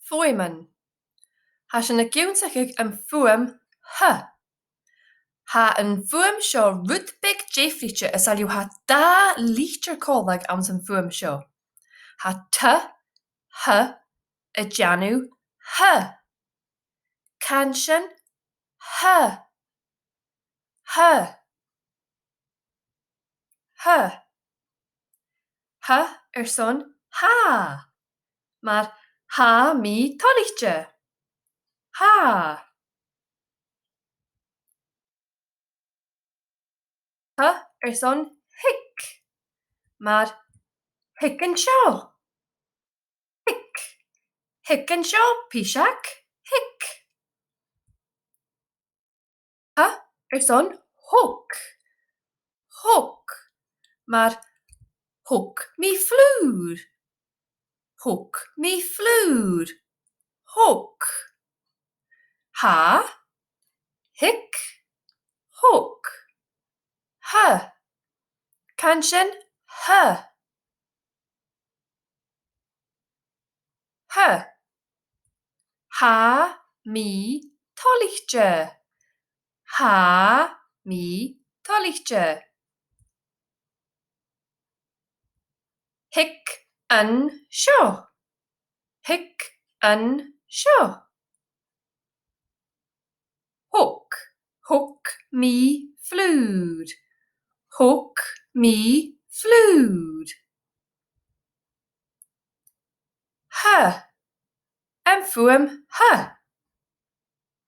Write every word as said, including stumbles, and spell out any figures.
fuaimean. Tha sinn ag ionnsachadh am fuaim th. Tha am fuaim seo rud beag diofraichte, is e a th' ann, tha dà litir còmhla anns an fhuaim seo. Tha t, th a' dèanamh th. Can sin, th, th, th. Th airson tha. Mar tha mi toilichte. Tha. Th airson thig. Mar thig an seo. Thig. Thig an seo, piseag. Thig. Th airson thog. Thog. Mar thog mi flùr. Thog mi flùr. Thog. Tha. Thig. Thog. Th. Can sin, th. Th. Tha mi toilichte. Tha mi toilichte. Thig an seo. Thig an seo. Thog. Thog mi flùr. Thog mi flùr. Th. Am fuaim th.